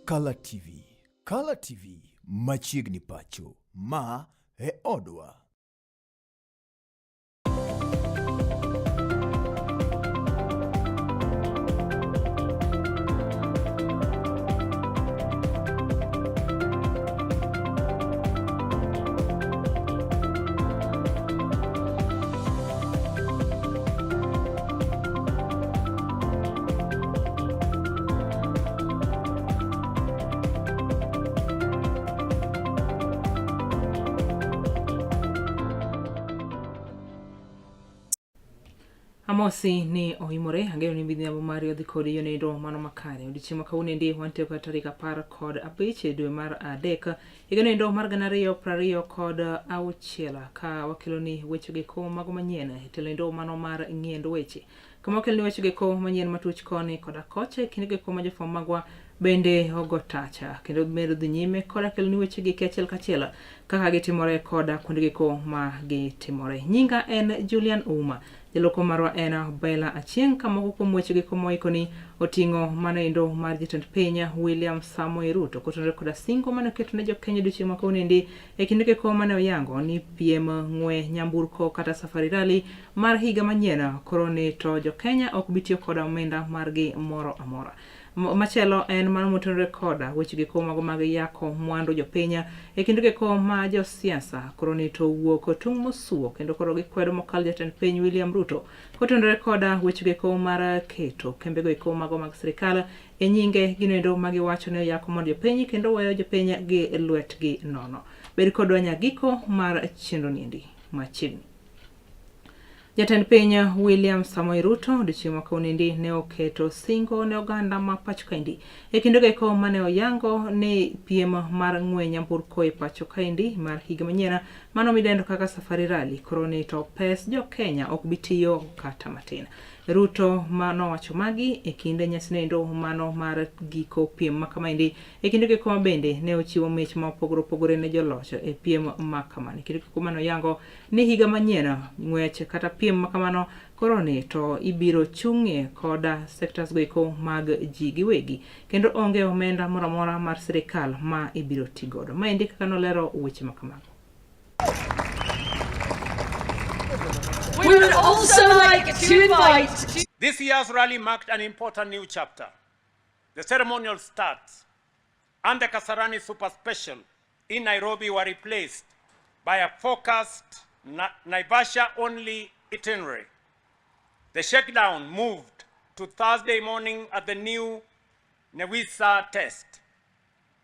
Kala TV. Kala TV machiegni pacho. Ma e odwa. Amosi ni oimore ang'eyo ni midhiambo mari odhi kodi yo nindo mano makare. Odiechieng' ma kawuono endi wantie kod tarik 15 e dwe mar adek higa nindo mar 2026 ka wakeloni wechego eko mago manyien e telo nindo mano mar ng'iendo weche. Kama wakeloni wechego eko manyien matuch koni koda kocha e kindego eko ma jofwambo magwa bende ogo tacha kendo medo dhi nyime koda keloni wechegi eki achiel kachiel kaka gitimore koda kuondego eko ma gitimore. Nyinga en Julian Ouma. Jaloko marwa en Bella Achieng' ka moko kuom wechego eko moikoni oting'o mano endo mar jatend piny William Samoei Ruto kotenore koda singo mane oketo ne jokenya odiochieng' ma kawuono endi e kinde eko mane oyango ni piem ng'we nyamburko kata safari rally mar higa manyien koro ni to jokenya ok bi tiyo koda omenda margi moro amora. Machielo en mano motenore koda weche giko mago mag yako mwandu jopiny e kinde giko ma josiasa koro ni to wuok tung' mosuo kendo koro gikwedo mokalo jatend piny William Ruto kotenore koda weche giko mar keto kembego eko mago mag sirikal e nyinge ginoendo ma giwacho ni oyako mwandu jopiny kendo weyo jopiny gi lwetgi nono. Bed kodwa nyagiko mar chenro niendi machiegni. Jatend piny William Samoei Ruto odiochieng' ma kawuono ne oketo singo ne oganda ma pacho kaendi e kinde go mane oyango ni piem mar ng'we nyamburko e pacho kaendi mar higa manyien mano midendo kaka Safari Rally koro ni to pes jo Kenya ok bi tiyo kata matin. Ruto ma nowacho magi e kinde nyasinoendo mano mar giko piem ma kamaendi e kinde go ma bende ne ochiwo mich ma opogore opogore ne joloch e piem ma kamano. E kinde go mane oyango ni higa manyien ng'wech kata piem ma kamano koro ni to ibiro chung'ie koda sectors go eko mag ji giwegi kendo onge omenda moro amora mar sirikal ma ibiro ti godo. Maendi kaka nolero weche ma kamago. We would also like to invite This year's rally marked an important new chapter. The ceremonial start and the Kasarani Super Special in Nairobi were replaced by a focused Naivasha-only itinerary. The shakedown moved to Thursday morning at the new Newisa test.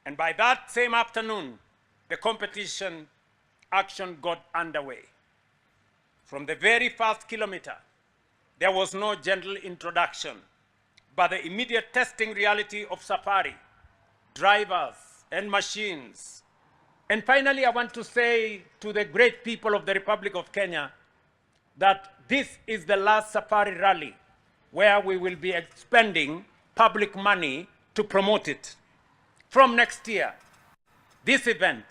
And by that same afternoon, the competition action got underway. From the very first kilometer, there was no gentle introduction, but the immediate testing reality of safari, drivers and machines. And finally, I want to say to the great people of the Republic of Kenya that this is the last safari rally where we will be expending public money to promote it. From next year, this event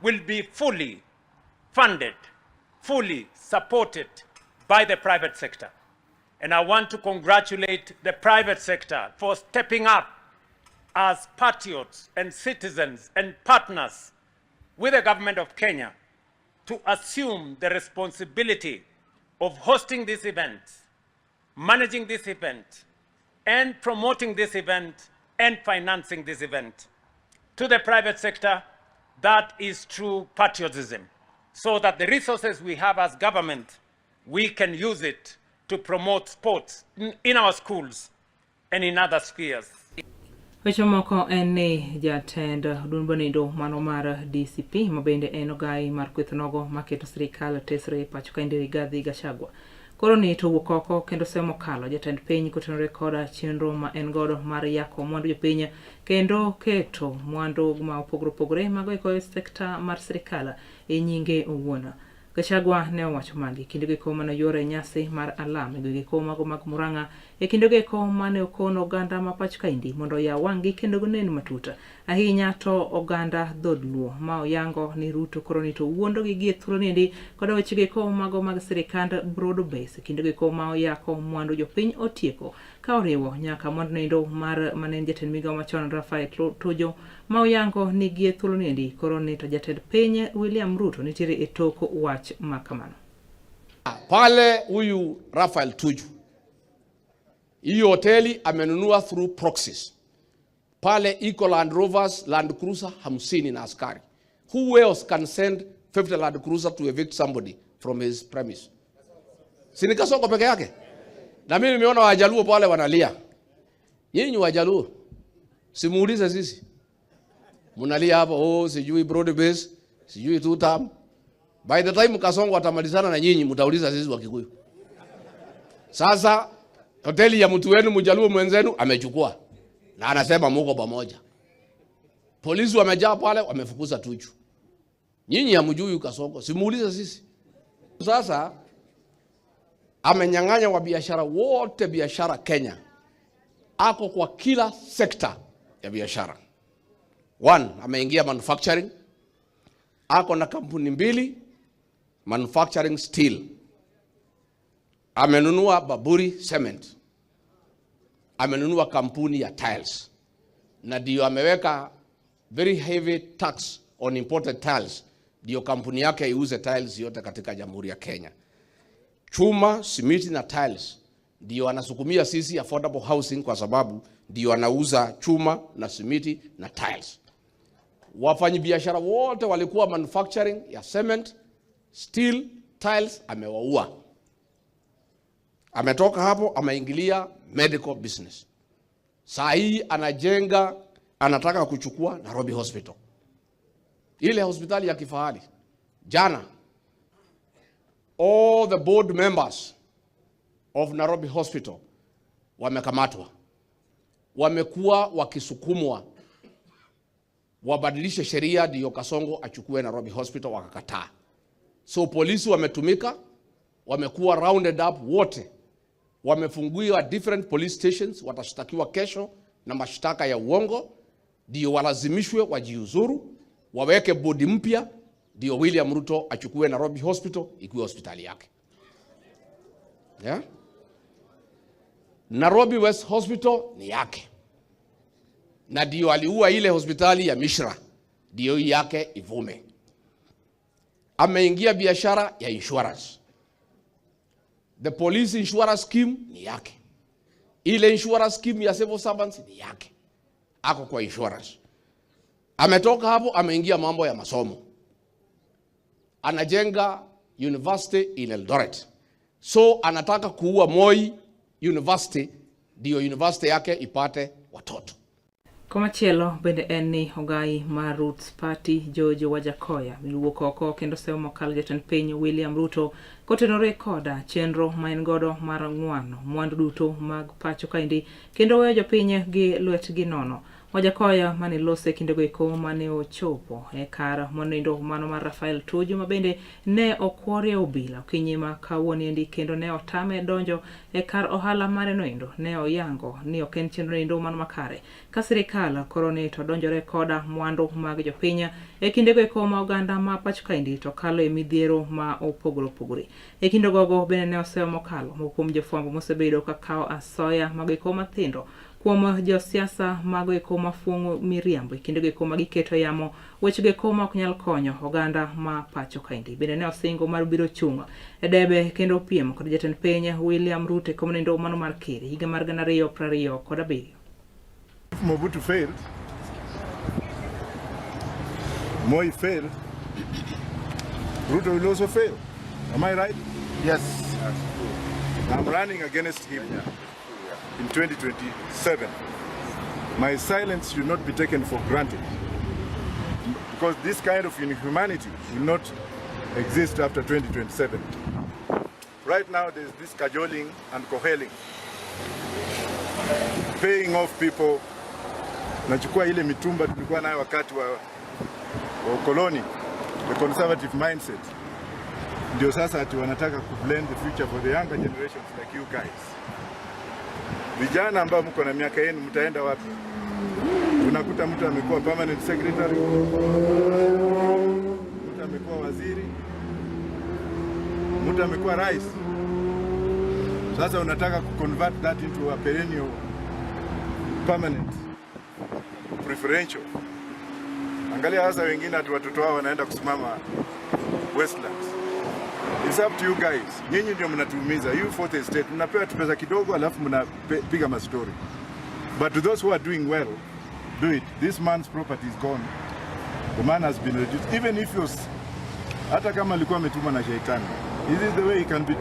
will be fully funded, fully supported by the private sector. And I want to congratulate the private sector for stepping up as patriots and citizens and partners with the government of Kenya to assume the responsibility of hosting this event, managing this event, and promoting this event and financing this event. To the private sector, that is true patriotism, so that the resources we have as government, we can use it to promote sports in our schools and in other spheres. Weche moko en ni jatend duond bonindo mano mar DCP ma bende en ogai mar kweth nogo maketo sirikal tesre e pacho kaendi Rigathi Gachagua koro ni to wuok oko kendo semo kalo jatend piny kotenore koda chenro ma en godo mar yako mwandu jopiny kendo keto mwandu ma opogore opogore mago eko e sekta mar sirikal e nyinge owuon. Gachagua ne owacho magi kinde go mane oyuoro e nyasi mar alam e gwenge ko mago mag Murang'a e kinde go eko mane okono oganda ma pacho kaendi mondo oyaw wang'gi kendo ginen matut ahinya to oganda dhod Luo ma oyango ni Ruto koro ni to wuondogi gi e thuolo niendi koda weche go eko mago mag sirikand broad base kinde go eko ma oyako mwandu jopiny otieko ka oriwo nyaka mwandu noendo mar mane en jatend migawo machon Rafael Tuju ma oyango ni gie thuolo niendi koro ni to jatend piny William Ruto nitiere e tok wach ma kamano. Pale huyu Rafael Tuju hiyo hoteli amenunua through proxies. Pale iko Land Rovers, Land Cruiser 50 na askari. Who else can send 50 Land Cruiser to evict somebody from his premise? Si ni Kasongo peke yake? Na mimi nimeona Wajaluo pale wanalia. Nyinyi Wajaluo, simuulize sisi. Mnalia hapo, oh, sijui broad base, sijui two term. By the time Kasongo atamalizana na nyinyi, mtauliza sisi Wakikuyu. Sasa hoteli ya mtu wenu Mjaluo mwenzenu amechukua na anasema muko pamoja. Polisi wamejaa pale, wamefukuza Tuju. Nyinyi hamjui Kasongo, simuulize sisi. Sasa amenyang'anya wa biashara wote biashara Kenya, ako kwa kila sekta ya biashara. One, ameingia manufacturing, ako na kampuni mbili manufacturing steel, amenunua Bamburi Cement, amenunua kampuni ya tiles, na ndio ameweka very heavy tax on imported tiles, ndio kampuni yake iuze tiles yote katika Jamhuri ya Kenya. Chuma, simiti na tiles ndio anasukumia sisi affordable housing, kwa sababu ndio anauza chuma na simiti na tiles. Wafanyabiashara wote walikuwa manufacturing ya cement, steel, tiles, amewaua. Ametoka hapo ameingilia medical business. Saa hii anajenga, anataka kuchukua Nairobi Hospital, ile hospitali ya kifahari. Jana all the board members of Nairobi Hospital wamekamatwa, wamekuwa wakisukumwa wabadilishe sheria ndio Kasongo achukue Nairobi Hospital, wakakataa. So polisi wametumika, wamekuwa rounded up wote, wamefunguliwa different police stations, watashtakiwa kesho na mashtaka ya uongo, ndio walazimishwe wajiuzuru, waweke bodi mpya, ndio William Ruto achukue Nairobi Hospital ikiwa hospitali yake, yeah? Nairobi West Hospital ni yake, na ndio aliua ile hospitali ya Mishra, ndio hii yake ivume. Ameingia biashara ya insurance. The police insurance scheme ni yake, ile insurance scheme ya civil servants ni yake, ako kwa insurance. Ametoka hapo ameingia mambo ya masomo, anajenga university in Eldoret, so anataka kuua Moi University ndio university yake ipate watoto. Komachielo bende en ni ogai mar Roots Party George Wajackoyah miwuok oko kendo sewo mokalo jatend piny William Ruto kotenore koda chenro ma en godo mar ng'wano mwandu duto mag pacho kaendi kendo weyo jopiny gi lwetgi nono. Wajackoyah mane lose kindego eko mane ochopo e kar monindo mano mar Rafael Tuju ma bende ne okworie obila okinyi ma kawuono endi kendo ne otame donjo e kar ohala mare noendo ne oyango ni ok en chenro endo mano makare ka sirikal koro ni to donjore koda mwandu mag jopiny e kindego eko ma oganda ma pacho kaendi to kalo e midhiero ma opogore opogore. E kinde gogo bende ne oseyo mokalo moko kuom jofwambo mosebedo ka kawo asoya mago eko mathindo kuom josiasa mago eko mafuong'o miriambo e kindego eko ma giketo yamo wechego eko ma ok nyal konyo oganda ma pacho kaendi. Bende ne osingo mar biro chung' e debe kendo piem kod jatend piny William Ruto e kom nindo mano mar ker higa mar 2027. If Mobutu failed, Moi failed, Ruto will also fail. Am I right? Yes. I'm running against him in 2027. My silence should not be taken for granted, because this kind of inhumanity will not exist after 2027. Right now, there's this cajoling and coheling, paying off people. Nachukua ile mitumba tulikuwa nayo wakati wa ukoloni, the conservative mindset. Ndio sasa ati wanataka kublend the future for the younger generations like you guys. Vijana ambao mko na miaka yenu mtaenda wapi? Unakuta mtu amekuwa permanent secretary, mtu amekuwa waziri, mtu amekuwa rais. Sasa unataka kuconvert that into a perennial permanent preferential. Angalia sasa wengine ati watoto wao wanaenda kusimama Westlands. It's up to you guys. Nyinyi ndio mnatuumiza. You fourth estate mnapewa tu pesa kidogo alafu mnapiga mastori. But to those who are doing well, do it. This man's property is gone. The man has been reduced. Even if you're, hata kama alikuwa ametumwa na shaitani. Is this the way he can be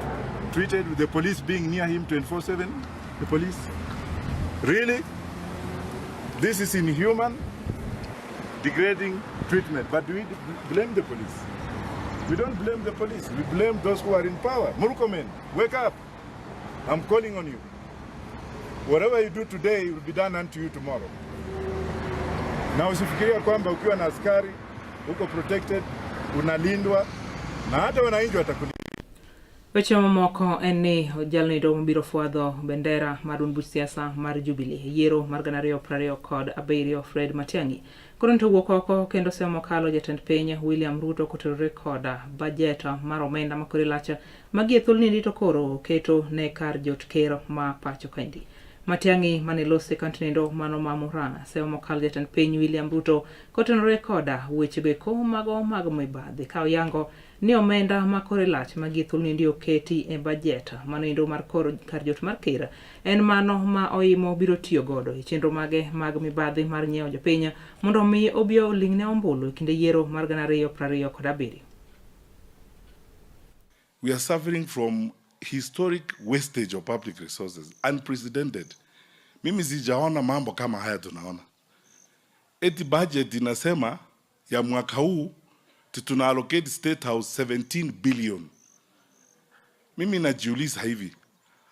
treated with the police being near him 24/7? The police? Really? This is inhuman, degrading treatment. But do we blame the police? We don't blame the police. We blame those who are in power. Murkomen, wake up. I'm calling on you. Whatever you do today will be done unto you tomorrow. Na usifikiria kwamba ukiwa na askari uko protected, unalindwa na hata wananchi watakulinda. Weche mamoko en ni jalno mabiro fwadho bendera mar duond buch siasa mar Jubilee e yiero mar 2027 Fred Matiang'i koro to owuok oko kendo semo mokalo jatend piny William Ruto kotenore kod bajet mar omenda makore lach magie thuoloni to koro oketo ne kar jot ker ma pacho kaendi. Matiang'i mane loso e kaunti nendo mano ma Murang'a semo mokalo jatend piny William Ruto kotenore koda wechego eko mago mag mibadhi ka oyango ni omenda ma kore lach magie thuoloni ndi oketi e bajet mano endo mar kor kar jot mar ker en mano ma oimo biro tiyo godo e chenro mage mag mibadhi mar nyiewo jopiny mondo mi obi oling' ne ombulu e kinde yiero mar 2027. We are suffering from historic wastage of public resources, unprecedented. Mimi sijaona mambo kama haya tunaona. Eti budget inasema ya mwaka huu tuna allocate State House 17 billion. Mimi najiuliza hivi,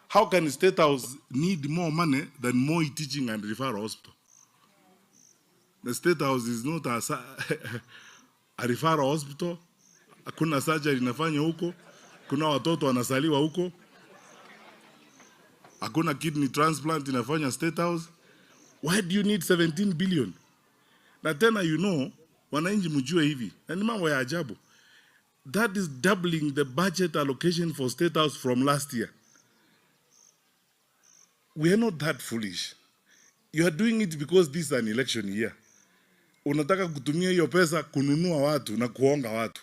how can State House need more money than Moi Teaching and Referral Hospital? The State House is not a referral hospital. Hakuna surgery inafanya huko, kuna watoto wanazaliwa huko, hakuna kidney transplant inafanya State House. Why do you need 17 billion? Na tena wananchi mjue hivi, na ni mambo ya ajabu. That is doubling the budget allocation for State House from last year. We are not that foolish. You are doing it because this is an election year. Unataka kutumia hiyo pesa kununua watu na kuonga watu.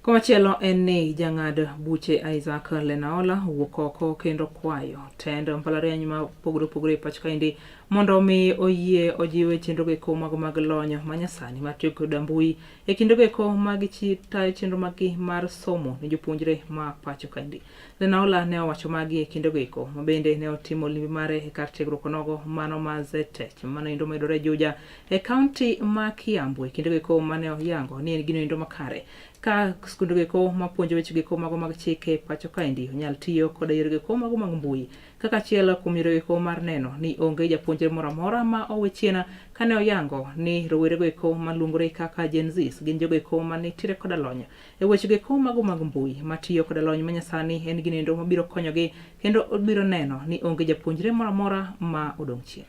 Komachielo en ni jang'ad buche Isaac Lenaola owuok oko kendo kwayo tend mbalariany ma opogore opogore e pacho kaendi mondo mi oyie ojiwe chenro eko mago mag lony manyasani mar tiyo kod mbui e kindego eko mag tayo chenro maggi mar somo ne jopuonjre ma pacho kaendi. Lenaola ne owacho magi e kindego eko ma bende ne otimo limbe mare e kar tiegruok onogo mano ma Zetech mano endo mayudore Juja e kaunti ma Kiambu e kindego eko mane oyango ni en gino endo makare ka skunde eko mapuonjo weche eko mago mag chike pacho kaendi onyal tiyo koda yore eko mago mag mbui kaka achiel kuom yore eko mar neno ni onge japuonjre moro amora ma owe chien kane oyango ni rowerego eko maluongore kaka Gen Zs gin jogo eko manitiere koda lony e weche eko mago mag mbui matiyo koda lony manyasani en gino endo mabiro konyogi kendo obiro neno ni onge japuonjre moro amora ma odong' chien.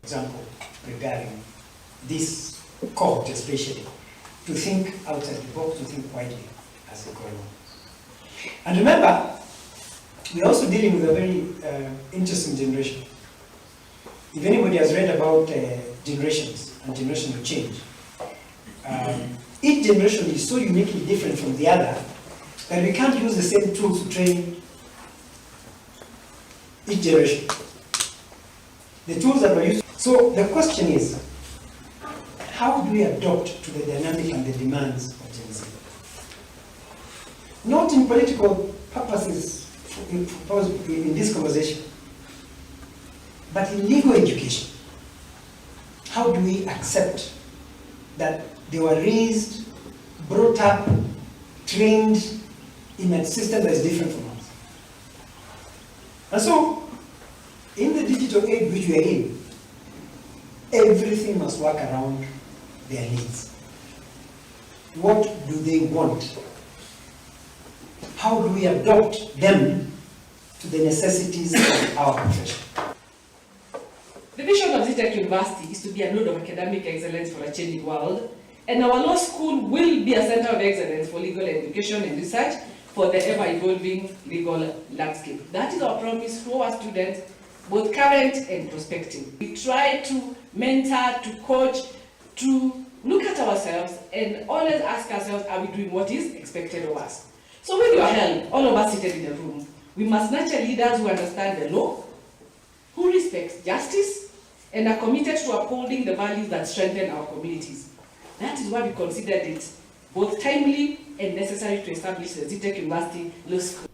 Example regarding this cohort especially, to think outside the box, to think widely as they go along. And remember, we're also dealing with a very interesting generation. If anybody has read about generations and generational change, each generation is so uniquely different from the other that we can't use the same tools to train each generation. The tools that were used. So the question is, how do we adapt to the dynamic and the demands of Gen Z? Not in political purposes in this conversation, but in legal education. How do we accept that they were raised, brought up, trained in a system that is different from us? And so, in the digital age which we are in, everything must work around their needs. What do they want? How do we adopt them to the necessities of our profession? The vision of Zetech University is to be a node of academic excellence for a changing world, and our law school will be a center of excellence for legal education and research for the ever-evolving legal landscape. That is our promise to our students, both current and prospective. We try to mentor, to coach, to look at ourselves and always ask ourselves, are we doing what is expected of us? So with your help, all of us seated in the room, we must nurture leaders who understand the law, who respect justice, and are committed to upholding the values that strengthen our communities. That is why we considered it both timely and necessary to establish the Zetech University Law School.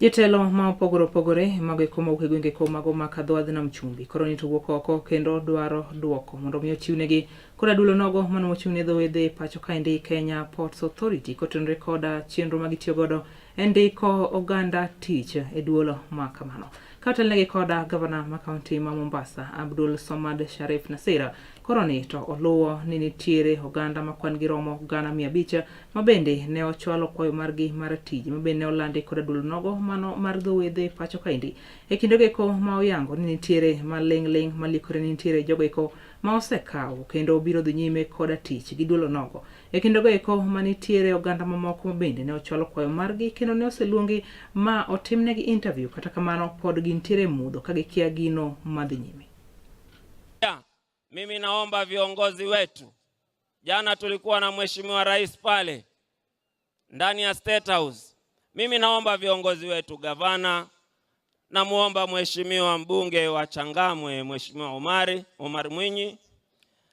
Jotelo ma opogore opogore mago eko mawuok e gwenge ko mago ma Kadhowadh Nam Chumbi koro ni to wuok oko kendo dwaro duoko mondo mi ochiwnegi koda dulo nogo mano mochung' ne dho wedhe pacho kaendi Kenya Ports Authority kotenore koda chenro ma gitiyo godo e ndiko oganda tich e duolo ma kamano. Ka otelnegi koda gavana ma kaunti ma Mombasa Abdul Somad Sharif Nasir koro ni to oluwo ni nitiere oganda ma kwan gi romo 500,000 ma bende ne ochwalo kwayo margi mar tij ma bende ne olandi koda duol nogo mano mar dho wedhe pacho kaendi e kinde eko ma oyango ni nitiere maling' ling' malikore ni nitiere jogo eko ma osekawo kendo biro dhi nyime koda tich gi duolo nogo e kindego eko ma nitiere oganda mamoko ma bende ne ochwalo kwayo margi kendo ne oseluongi ma otimnegi interview kata kamano pod gintiere e mudho ka gikia gino madhi nyime. Mimi naomba viongozi wetu, jana tulikuwa na Mheshimiwa Rais pale ndani ya State House. Mimi naomba viongozi wetu, gavana, namuomba Mheshimiwa mbunge wa Changamwe Mheshimiwa Omar Mwinyi,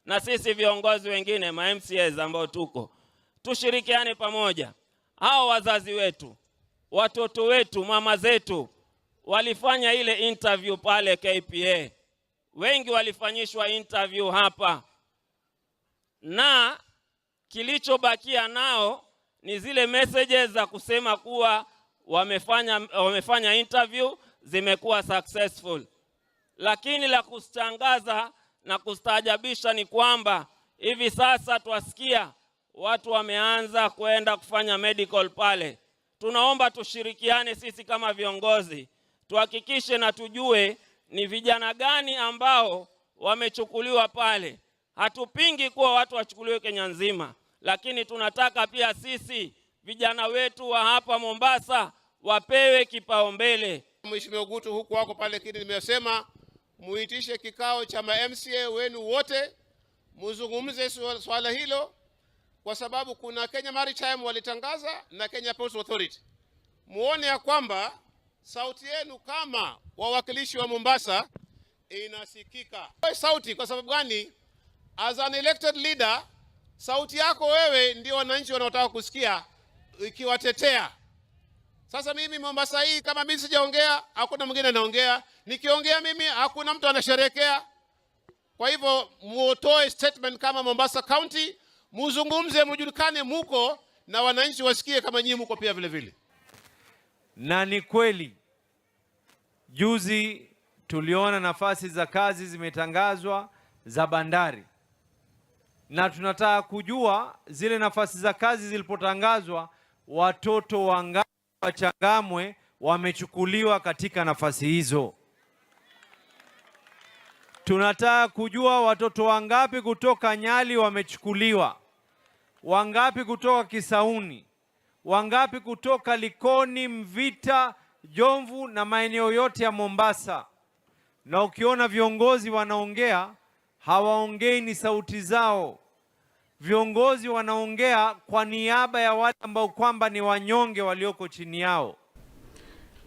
na sisi viongozi wengine ma MCAs ambao tuko, tushirikiane pamoja. Hao wazazi wetu, watoto wetu, mama zetu walifanya ile interview pale KPA. Wengi walifanyishwa interview hapa, na kilichobakia nao ni zile messages za kusema kuwa wamefanya interview, zimekuwa successful. Lakini la kustangaza na kustaajabisha ni kwamba hivi sasa twasikia watu wameanza kwenda kufanya medical pale. Tunaomba tushirikiane sisi kama viongozi, tuhakikishe na tujue ni vijana gani ambao wamechukuliwa pale. Hatupingi kuwa watu wachukuliwe Kenya nzima, lakini tunataka pia sisi vijana wetu wa hapa Mombasa wapewe kipaumbele. Mheshimiwa Gutu huku wako pale, lakini nimesema muitishe kikao cha ma MCA wenu wote muzungumze swala hilo, kwa sababu kuna Kenya Maritime walitangaza na Kenya Ports Authority. Muone ya kwamba sauti yenu kama wawakilishi wa Mombasa inasikika. Sauti kwa sababu gani? As an elected leader, sauti yako wewe ndio wananchi wanaotaka kusikia ikiwatetea. Sasa mimi Mombasa hii kama mimi sijaongea, hakuna mwingine anaongea. Nikiongea mimi hakuna mtu anasherehekea. Kwa hivyo muotoe statement kama Mombasa County, muzungumze, mujulikane muko na wananchi wasikie kama nyinyi muko pia vile vile. Na ni kweli juzi tuliona nafasi za kazi zimetangazwa za bandari, na tunataka kujua zile nafasi za kazi zilipotangazwa watoto wangapi wa Changamwe wamechukuliwa katika nafasi hizo. Tunataka kujua watoto wangapi kutoka Nyali wamechukuliwa, wangapi kutoka Kisauni, wangapi kutoka Likoni, Mvita, Jomvu na maeneo yote ya Mombasa. Na ukiona viongozi wanaongea, hawaongei ni sauti zao. Viongozi wanaongea kwa niaba ya wale ambao kwamba ni wanyonge walioko chini yao.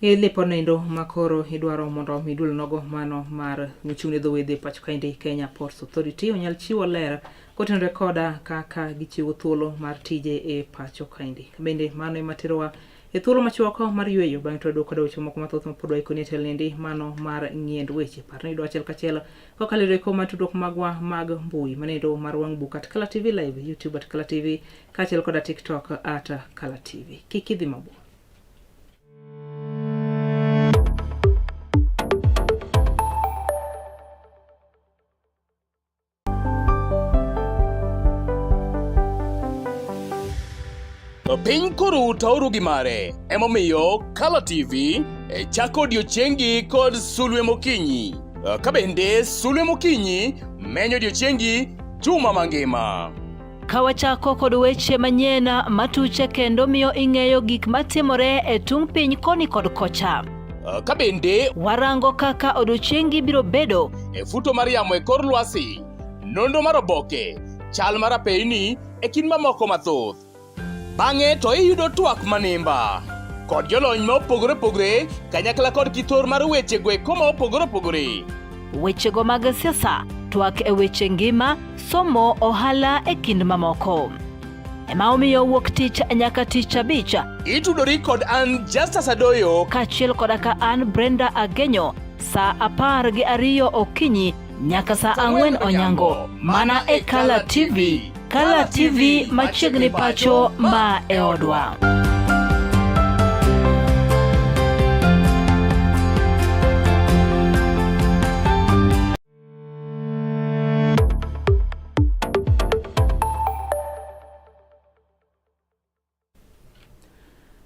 Lipod makoro idwaro mondo mi duol nogo mano mar mochung' ne dho wedhe pacho kaendi Kenya Ports Authority onyal chiwo ler kotenore koda kaka gichiwo thuolo mar tije e pacho kaendi. Bende mano ema terowa e thuolo machuok mar yueyo, bang'e to waduogo koda weche moko mathoth mapod waikoni e telnendi mano mar ng'iend weche. Par ni yudo achiel kachiel kokalo e reko mar tudruok magwa mag mbui manendo mar wang' buk at Kala TV Live, YouTube at Kala TV kaachiel koda TikTok at Kala TV. Kik idhi mabor. Piny koru to oru gi mare. Emomiyo Color TV e chako odiochiengi kod sulwe mokinyi. Ka bende sulwe mokinyi menyo odiochiengi juma mangima. Ka wachako kod weche manyien matuche kendo miyo ing'eyo gik matimore e tung' piny koni kod kocha. Ka bende warango kaka odiochiengi biro bedo e futo mar yamo e kor lwasi, nonro mar oboke, chal mar apeyni e kind mamoko mathoth. Bang'e to iyudo twak manimba kod jolony ma opogore opogore kanyakla kod kithor mar weche go eko ma opogore opogore. Wechego mag siasa, twak e weche ngima, somo, ohala e kind mamoko. Ema omiyo wuok tich nyaka tich abich. Itudori kod an Justus Adoyo kaachiel koda ka an Brenda Agenyo saa 12 okinyi nyaka saa 4 onyango mana e Kala TV. Kala TV machiegni pacho ma e odwa.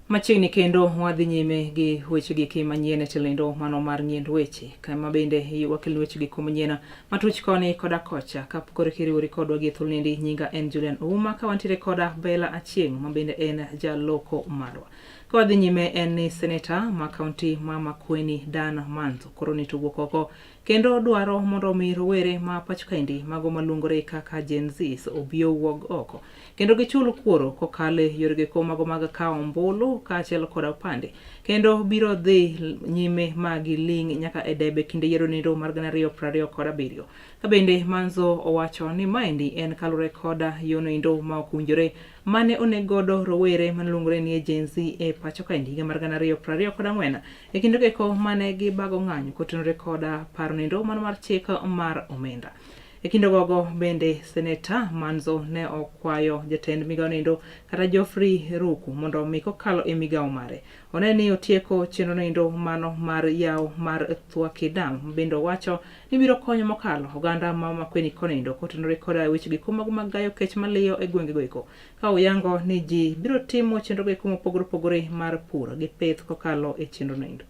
Machiegni kendo wadhi nyime gi weche gi ki manyien e tilendo mano mar ng'iend weche kama bende wakel weche gi manyien matuch koni koda kocha kapok koro kiriwori kodwa gi thuolnendi nyinga en Julian Ouma ka wantiere koda Bella Achieng' ma bende en jaloko marwa. Ka wadhi nyime en ni seneta ma kaunti ma Makueni Dan Manzo koro ni to wuok oko kendo dwaro mondo omi rowere ma pacho kaendi mago maluongore kaka Gen Zs obi owuog oko kendo gichul kuoro kokalo e yorego eko mago mag kawo ombulu kaachiel koda opande kendo biro dhi nyime ma giling' nyaka e debe kinde yiero nendo mar 2027. Ka bende Manzo owacho ni maendi en kaluwore koda yono endo ma ok owinjore mane oneg godo rowere maluongore ni Gen Z e pacho kaendi higa mar 2024 e kinde eko mane gibago ng'anyo kotenore koda paro nendo mano mar chik mar omenda. E kinde gogo bende Seneta Manzo ne okwayo jatend migawo nendo kata Geoffrey Ruku mondo omi kokalo e migawo mare one ni otieko chenro nendo mano mar yawo mar Thwaki Dam bende owacho ni biro konyo mokalo oganda ma Makueni konindo kotenore koda weche giko mago mag gayo kech maliyo e gwenge goeko ka oyango ni ji biro timo chenro goeko mopogore opogore mar pur gi pith kokalo e chenro nendo.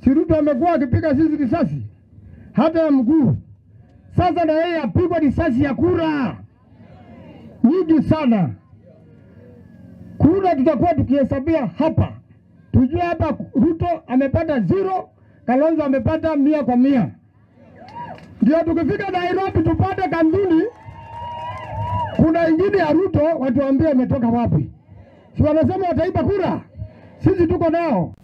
Si Ruto amekuwa akipiga sisi risasi hata ya mguu, sasa na yeye apigwa risasi ya kura nyingi sana. Kura tutakuwa tukihesabia hapa, tujue hapa Ruto amepata 0, Kalonzo amepata 100 kwa 100. Ndio tukifika Nairobi tupate kanuni. Kuna ingine ya Ruto watuambie imetoka wapi. Si wanasema wataiba kura, sisi tuko nao.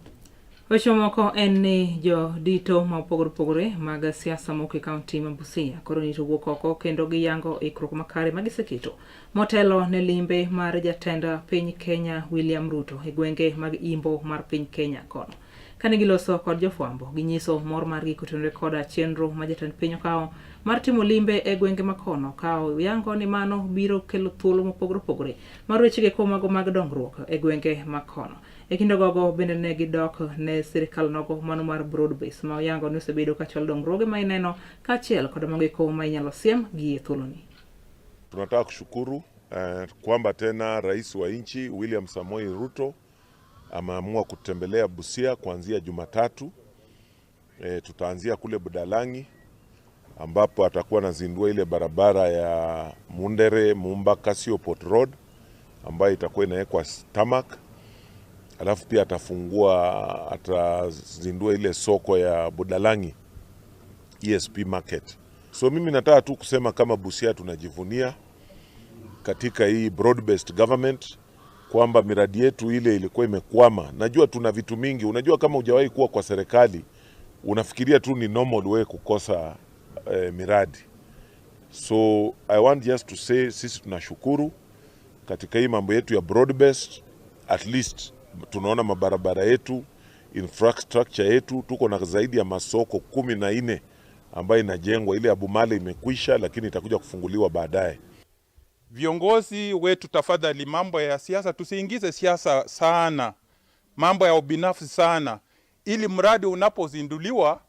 Weche moko en ni jodito ma opogore opogore mag siasa mowuok e kaunti ma Busia koro nito wuok oko kendo giyango ikruok makare ma giseketo motelo ne limbe mar jatend piny Kenya William Ruto e gwenge mag imbo mar piny Kenya kono. Kane giloso kod jofwambo, ginyiso mor margi kotenore koda chenro ma jatend piny okawo mar timo limbe e gwenge makono ka oyango ni mano biro kelo thuolo mopogore opogore mar weche go mago mag dongruok e gwenge makono. E kinde gogo bende ne gidok ne sirikal nogo mano mar broad base ma oyango ni osebedo ka chwalo dongruoge ma ineno kaachiel kod mago eko ma inyalo siem gi e thuoloni. Tunataka kushukuru kwamba tena rais wa nchi William Samoei Ruto ameamua kutembelea Busia kuanzia Jumatatu. Tutaanzia kule Budalangi ambapo atakuwa anazindua ile barabara ya Mundere Mumba Kasio Port Road ambayo itakuwa inawekwa tarmac. Alafu pia atazindua ile soko ya Budalangi ESP market. So mimi nataka tu kusema kama Busia tunajivunia katika hii broad based government kwamba miradi yetu ile ilikuwa imekwama. Najua tuna vitu mingi. Unajua kama hujawahi kuwa kwa serikali unafikiria tu ni normal wewe kukosa miradi. So I want just to say sisi tunashukuru katika hii mambo yetu ya broad based, at least tunaona mabarabara yetu, infrastructure yetu, tuko na zaidi ya masoko 14 ambayo inajengwa. Ile ya Bumale imekwisha lakini itakuja kufunguliwa baadaye. Viongozi wetu tafadhali, mambo ya siasa tusiingize siasa sana, mambo ya ubinafsi sana, ili mradi unapozinduliwa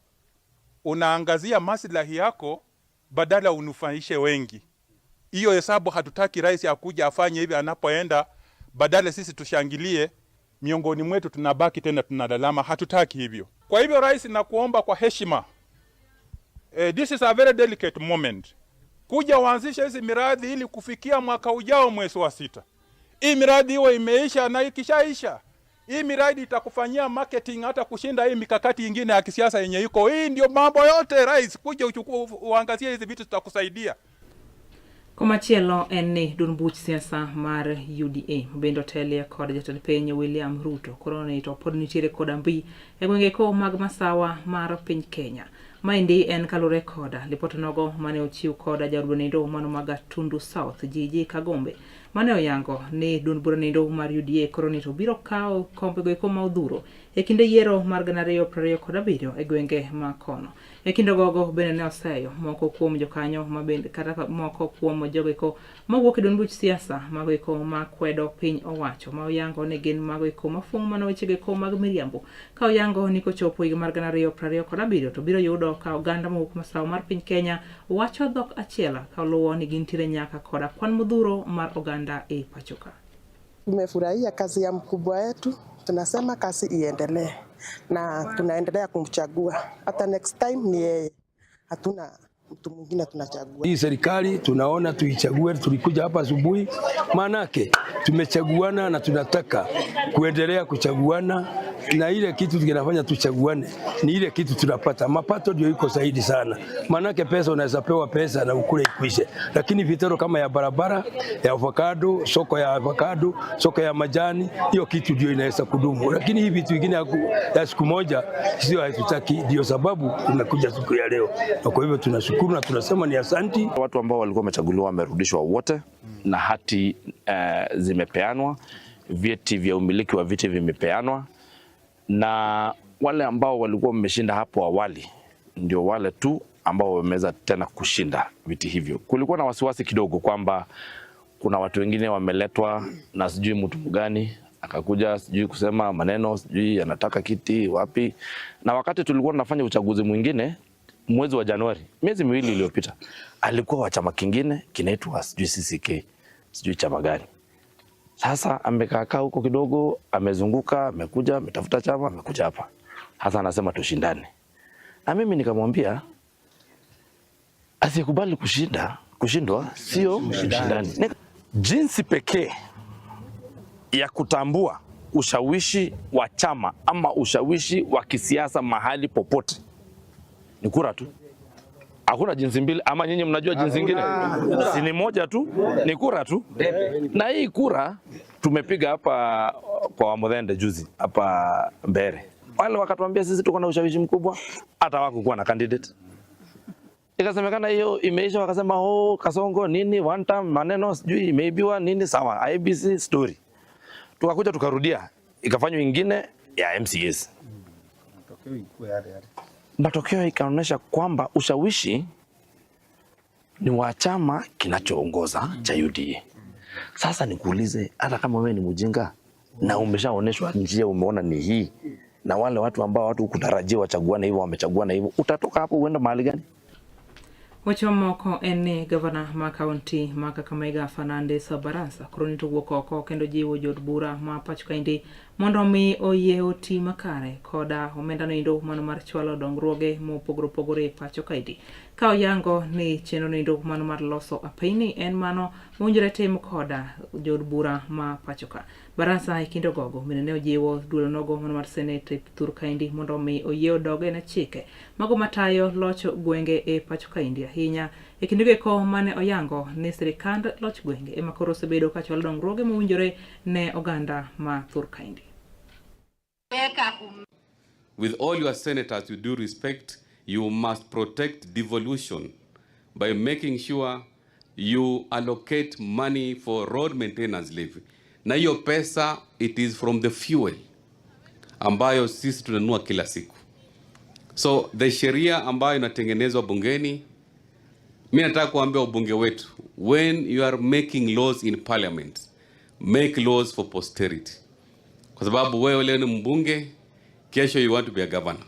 unaangazia maslahi yako badala unufaishe wengi. Hiyo hesabu hatutaki rais akuja afanye hivi anapoenda, badala sisi tushangilie, miongoni mwetu tunabaki tena tunalalama. Hatutaki hivyo. Kwa hivyo, rais, nakuomba kwa heshima, this is a very delicate moment, kuja uanzishe hizi miradi ili kufikia mwaka ujao mwezi wa 6 hii miradi iwe imeisha, na ikishaisha hii miradi itakufanyia marketing hata kushinda hii mikakati ingine ya kisiasa yenye iko. Hii ndio mambo yote rais, kuja uchukue uangazie hizi vitu zitakusaidia. Komachielo en ni duond buch siasa mar UDA bende otelie kod jatend piny William Ruto koro ni to pod nitiere koda mbi e gwenge ko mag masawa mar piny Kenya. Maendi en kalure koda lipot nogo mane ochiw koda jaod bura mano ma Gatundu South GG Kagombe mane oyango ni duond bura nendo mar UDA koro ni to biro kawo kombego eko ma odhuro e kinde yiero mar 2027 e gwenge ma kono. E kinde gogo bende ne oseyo moko kuom jokanyo ma bende kata moko kuom jogo eko mawuok e duond buch siasa mago eko ma kwedo piny owacho ma oyango ni gin mago eko mafuong'o mana wechego eko mag miriambo ka oyango ni kochopo higa mar 2027 to biro yudo ka oganda mawuok masawa mar piny Kenya wacho dhok achiel ka oluwo ni gintiere nyaka koda kwan modhuro mar oganda e pacho ka. Tumefurahia kazi ya mkubwa wetu, tunasema kazi iendelee na tunaendelea kumchagua hata next time ni yeye, hatuna mtu mwingine tunachagua. Hii serikali tunaona tuichague, tulikuja hapa asubuhi, maanake tumechaguana na tunataka kuendelea kuchaguana, na ile kitu kinafanya tuchaguane ni ile kitu tunapata mapato, ndio iko zaidi sana. Maanake pesa unaweza pewa pesa na ukule ikwishe, lakini vitendo kama ya barabara ya avocado, soko ya avocado, soko ya majani, hiyo kitu ndio inaweza kudumu, lakini hii vitu vingine ya siku moja sio, hatutaki. Ndio sababu tumekuja siku ya leo, na kwa hivyo tunashukuru na tunasema ni asanti. Watu ambao walikuwa wamechaguliwa wamerudishwa wote na hati zimepeanwa, vyeti vya umiliki wa viti vimepeanwa, na wale ambao walikuwa wameshinda hapo awali ndio wale tu ambao wameweza tena kushinda viti hivyo. Kulikuwa na wasiwasi kidogo kwamba kuna watu wengine wameletwa na sijui mtu gani akakuja sijui kusema maneno sijui anataka kiti wapi, na wakati tulikuwa tunafanya uchaguzi mwingine mwezi wa Januari, miezi miwili iliyopita, alikuwa wa chama kingine kinaitwa sijui CCK sijui chama gani. Sasa amekaa huko kidogo, amezunguka, amekuja, ametafuta chama, amekuja hapa. Sasa anasema tushindane. Na mimi nikamwambia asiyekubali kushindwa sio mshindani. Jinsi pekee ya kutambua ushawishi wa chama ama ushawishi wa kisiasa mahali popote ni kura tu. Hakuna jinsi mbili, ama nyinyi mnajua jinsi nyingine? Si ni moja tu, ni kura tu. Na hii kura tumepiga hapa kwa Wamuthende juzi hapa Mbere, wale wakatuambia sisi tuko na ushawishi mkubwa, hata hawakukuwa na candidate. Ikasemekana hiyo imeisha, wakasema oh, Kasongo nini one time maneno sijui imeibiwa nini, sawa IBC story. Tukakuja tukarudia, ikafanywa ingine ya MCAs. Matokeo ikaonyesha kwamba ushawishi ni wa chama kinachoongoza cha UDA. Sasa nikuulize, hata kama wewe ni mjinga na umeshaoneshwa njia, umeona ni hii, na wale watu ambao watu kutarajia wachaguane hivyo wamechaguana hivyo, utatoka hapo uende mahali gani? Weche mamoko en ni gavana ma kaunti ma Kakamega Fernandes Barasa koro nito wuok oko kendo jiwo jood bura ma pacho kaendi mondo mi oyie oti makare koda omenda noendo mano mar chwalo dongruoge mopogore opogore e pacho kaendi. Ka oyango ni chenro noendo mano mar loso apeyni en mano mowinjore tim koda jood bura ma pacho ka. Barasa e kind ogogo bende ne ojiwo duol nogo mano mar Senate thur kaendi mondo mi oyie odog e chike mago matayo loch gwenge e pacho kaendi ahinya e kindego eko mane oyango ni sirikand loch gwenge ema koro osebedo ka chwalo dongruoge mowinjore ne oganda ma thur kaendi. With all your senators, with due respect, you must protect devolution by making sure you allocate money for road maintenance levy. Na hiyo pesa it is from the fuel ambayo sisi tunanunua kila siku. So the sheria ambayo inatengenezwa bungeni, mimi nataka kuambia ubunge wetu, when you are making laws in parliament, make laws for posterity. Kwa sababu wewe leo ni mbunge, kesho you want to be a governor.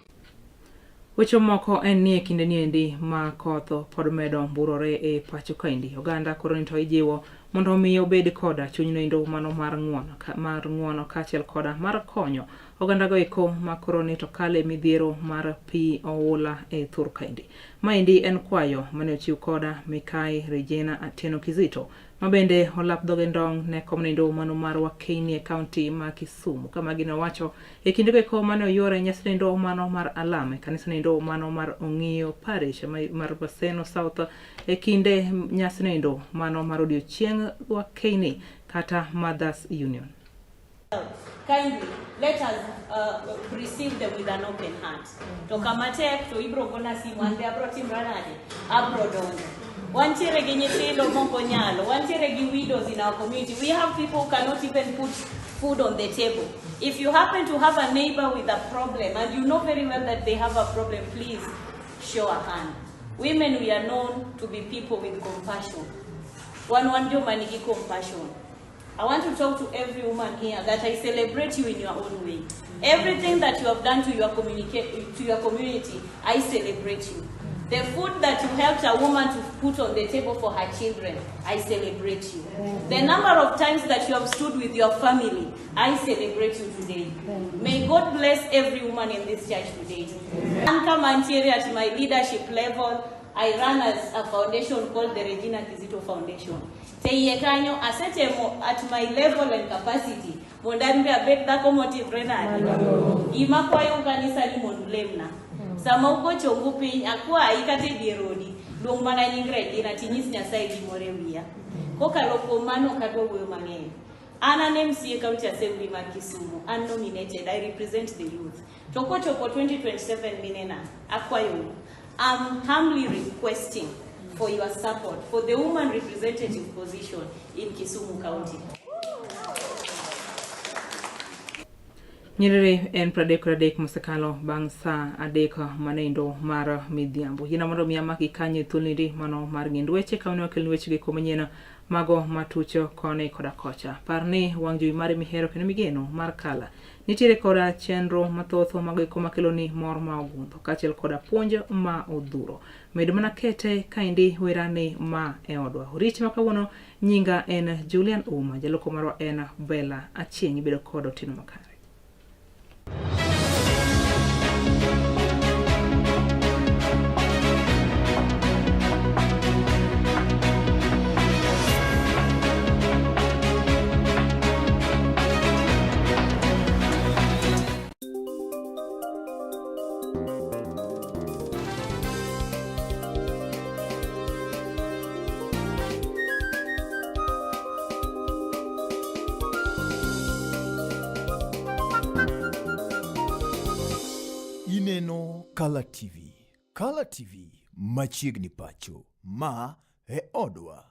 Weche moko en ni e kinde niendi ma koth pod medo burore e pacho kaendi, oganda koro ni to ijiwo mondo omi obed koda chuny noendo mano mar ng'uono mar ng'uono kaachiel koda mar konyo oganda go eko ma koro ni to kale midhiero mar pi oula e thur kaendi. Maendi en kwayo mane ochiw koda Mikai Regina Atieno Kizito ma bende olap dhoge ndong' ne kom nindo mano mar Wakeini e kaunti ma Kisumu. Kama gino owacho e kinde go eko mane oyuore nyasi nindo mano mar alam e kanisa nindo mano mar Ong'iyo Parish mar Maseno South e kinde nyasi nindo mano mar odiochieng' Wakeini kata Mothers Union. Kindly let us receive them with an open heart. To kama tek to ibro gona simu an be abro timra nade? Abro donjo. Wantiere gi nyithindo mok onyalo, wantiere gi widows in our community. We have people who cannot even put food on the table. If you happen to have a neighbor with a problem and you know very well that they have a problem, please show a hand. Women, we are known to be people with compassion. Wan wan joma nigi compassion. I want to talk to every woman here that I celebrate you in your own way. Everything that you have done to your, to your community, I celebrate you. The food that you helped a woman to put on the table for her children, I celebrate you. The number of times that you have stood with your family, I celebrate you today. May God bless every woman in this church today. Anka Mantieri at my leadership level, I run as a foundation called the Regina Kizito Foundation. Te iye kanyo asetemo at my level and capacity mondo an be abed dhako motimre nade. Gima kwayo kanisa ni mondo ulemna. Sama ugo chongu piny akwayi kata e dier odi luong mana nying Regina tinyis Nyasaye gimoro e wiya. Kokalo kuom mano ok adwa wuoyo mang'eny. An an MCA County Assembly mar Kisumu, an nominated, I represent the youth. To kochopo 2027 minena, akwayou, I'm humbly requesting for your support for the woman representative position in Kisumu County. Nyerere en 33 mosekalo bang' saa 3 manendo mar midhiambo. Yiena mondo mi amaki kanyo e thuolnidi mano mar ng'ind weche ka wane wakelni weche gi manyien mago matucho koni koda kocha. Par ni wang' jowi mari mihero kendo migeno mar Kala nitiere koda chenro mathoth mago eko makeloni mor ma ogundho kaachiel koda puonj ma odhuro. Med mana kete kaendi werani ma e odwa. Oriti ma kawuono nyinga en Julian Ouma, jaloko marwa en Bella Achieng', ibedo kod Otieno Makare. Ineno Kala TV. Kala TV machiegni pacho. Ma e odwa.